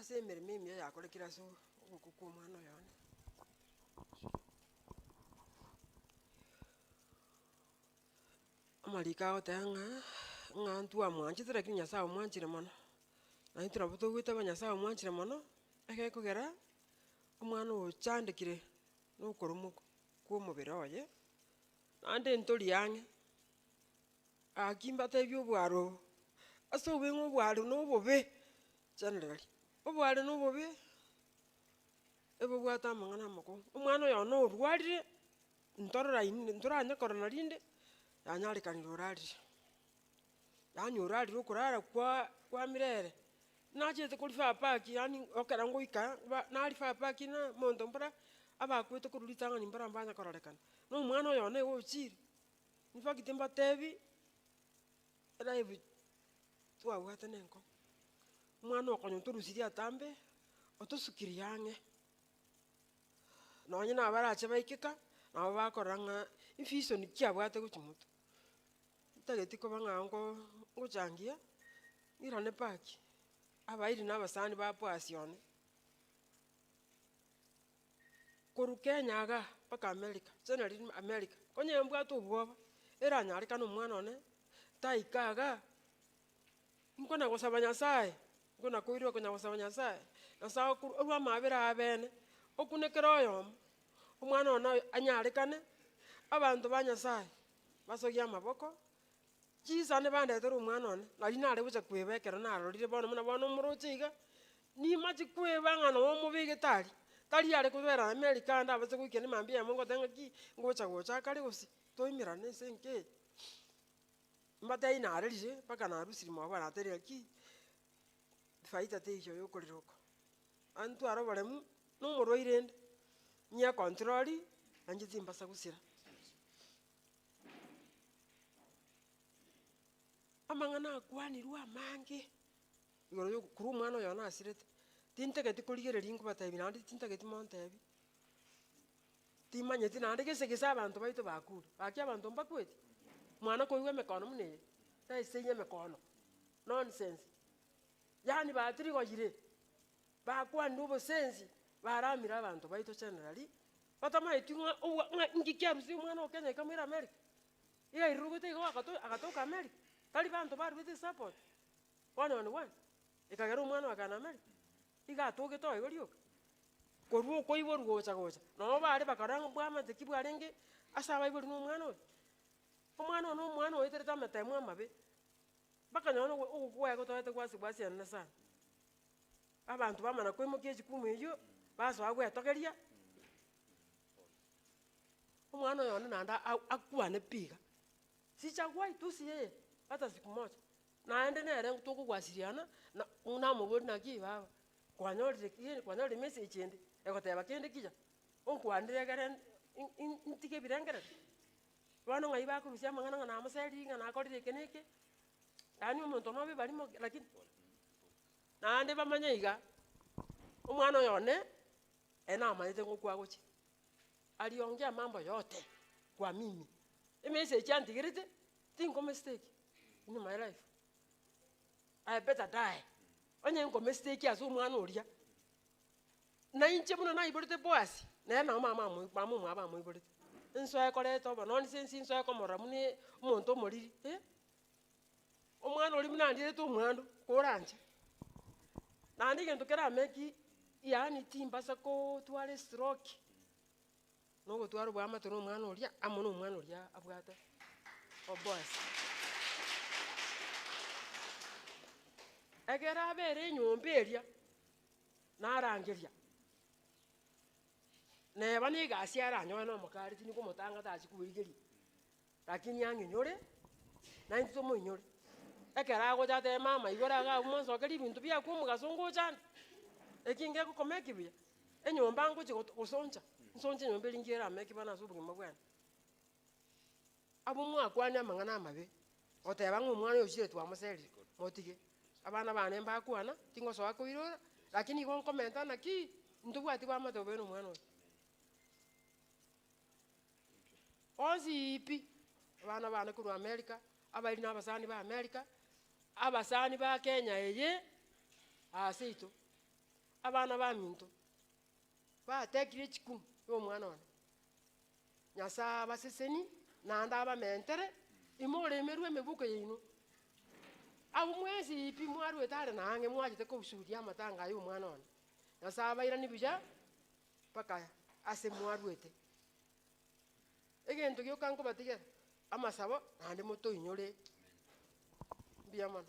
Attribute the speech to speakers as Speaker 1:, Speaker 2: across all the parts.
Speaker 1: Ase emeremo emiya yakorekire ase ogokwa kwa omwana oyo one. Amariko agoteba ng'a, ng'a ntwamwanchete lakini Nyasaye omwanchire mono, na intwe nabo togoetaba Nyasaye omwanchire mono, egekogera omwana oyo ochandekire na okoromwa kwa omobere oye, naende ntori ang'e, gaki mbatebie obwaro obo, ase obobe ng'a obwaro na obobe generally, obwaro na obobe, ebobwate amang'ana amakong'u. Omwana oyo one orwarire. Ntorora ntoranye korora rinde, yanyarekanire orarire, yaani orarire okorara kwa kwa mirere, nachete korifa park yaani ekero ngoika ba narifa park na omonto mbora abakwete korwa ritang'ani mbora mbanya kororekana, na omwana oyo one igo ochire, infact mbatebi, elife twabwate na enkong'u, omwana okonya otorusirie atambe, otosukirie ang'e. Nonye nabarache baikeka, nabo bakorora ng'a efisoni ki abwate gochia motwe. Ntageti koba ng'a nko ngochangia, ng'irane park, abairi na abasani ba boss one, korwa Kenya igaa mpaka America, generally America, onye mbwate obwoba, eranyarekane omwana one, taika igaa. Nkona gosaba Nyasaye, nkona koirwa konya gosaba Nyasaye, Nyasaye oku orwe amabera abeene, okune kera oyomo, omwana one oyo anyarekane, abanto ba Nyasaye basogie amaboko, chisani bandetere omwana one, nari nare gocha koeba ekero narorire bono buna bono omoroche iga, nimache koeba ng'a noo omobegete aria, tari are kobera America ande abase goikera mambia eyemo ngoteba ng'aki, ngocha gocha akare gose, toimerane ase enka eye. Mbatebie narerire mpaka narusire mwabo natebirie ng'a ki, faida teiyo ya okorera oko. Naende ntware oboremu, na omorwaire inde, nyecontrol, nainche timbasa gosira. Amang'ana akwanirwe amange, igoro ya korwa omwana oyo one asirete, tintageti korigereria nkobatebia naende tintageti montebie. Timanyeti naende gese gese abanto baito bakure, gaki abanto mbakweti? Mwana koigwa emekono buna eye, taisainie emekono, nonsense. Yaani batirigoyire, bakwanire obosensi, baramire abanto baito generally, batamaeti ng'a obwa ng'a inki kiarusia omwana o Kenya ekamoira America? Iga airurugete igo agato agatoka America, tari banto baruete support, one on one, ekagera omwana oyo akagenda America, iga atogete oo igo rioka. Korwa okoiborwa gocha gocha, nabo bare bakarora ng'a mbwamate ki bwarenge ase abaibori na omwana oyo. Omwana oyo na omwana oeterete amatemo amabe, mpaka nonye na ogokwa kwaye gotoete gwasi gwasianana sana. Abanto bamana koimokia echukumu eywo, basoa gwetogeria, omwana oyo one naende akwane pi iga, sichagwai tu si yeye hata siku moja. Naende nere tokogwasiriana, na namoboria naki baba. Kwanyorire ki kwanyorire message ende egoteba kende kiya, onkwanere egere ntige ebirengererio. Bono ng'ai bakorusia amang'ana ng'a namoseriri ng'a nakorire eke na eke, yaani omonto nobe barimo lakini naende bamanye iga, omwana oyo one, ere namanyete ngokwa agochia, aliongea mambo yote kwa mimi, emessage antigerete, tinko mistake in my life. I better die, onye nkomistake ase omwana oria, na inche buna naiborete Boaz, nere nabo mama amoi mama omwabo amoiborete, nsoe koreta obo nonsense nsoe komorora buna omonto omoriri eh. Omwana oria buna andierete omwando, koranche, naende egento kerameki yaani timbasa kotwara estroke, na ogotwara oboamate na omwana oria amo na omwana oria abwate o Boaz. Ekero abere enyomba eria, narangeria, neba na egasi aranyore na omokari tindi komotanga tachi koerigeria, lakini ang'inyore, naintwe tomoinyore. Ekero agocha atebe mama igoro iga abwo mwansokerie ebinto biakwo omogaso ngocha ande, eki ngegokomeki buya. Enyomba ngochia goto gosoncha, nsonche enyomba eria nkiere ameki bono ase obogima bwane. Abwo mwakwane amang'ana amabe, goteba ng'a omwana oyo ochire twamoserire, motige. Abana bane mbakwana, tingosoa koirora, lakini igo nkomenta naki, ntobwati bwamate bobe na omwana oyo. Onsi pi, abana bane korwa America, abairi na abasani ba America, abasani ba Kenya eye, ase aito. Abana baminto batekire echikumu y'omwana one. Nyasae abaseseni naende abamentere, imoremerwe emebuko yaino. Abwo mwensi pi mwaruete are na ang'e mwachete kosuria amatanga aya omwana one. Nyasae abairanie buya mpaka ase mwaruete. Egento gioka nkobatigera, amasabo naende motoinyore. Mbuya mono.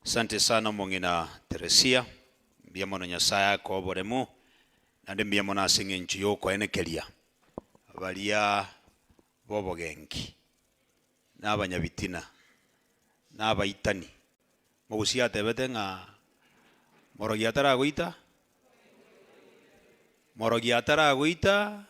Speaker 2: Asante sana omong'ina Teresia, mbuya mono Nyasae akoe oboremu, naende mbuya mono ase eng'encho yokoenekeria baria bobogenki, na abanyabitina, na abaitani. Mogusia atebete ng'a morogi ataragoita, morogi ataragoita.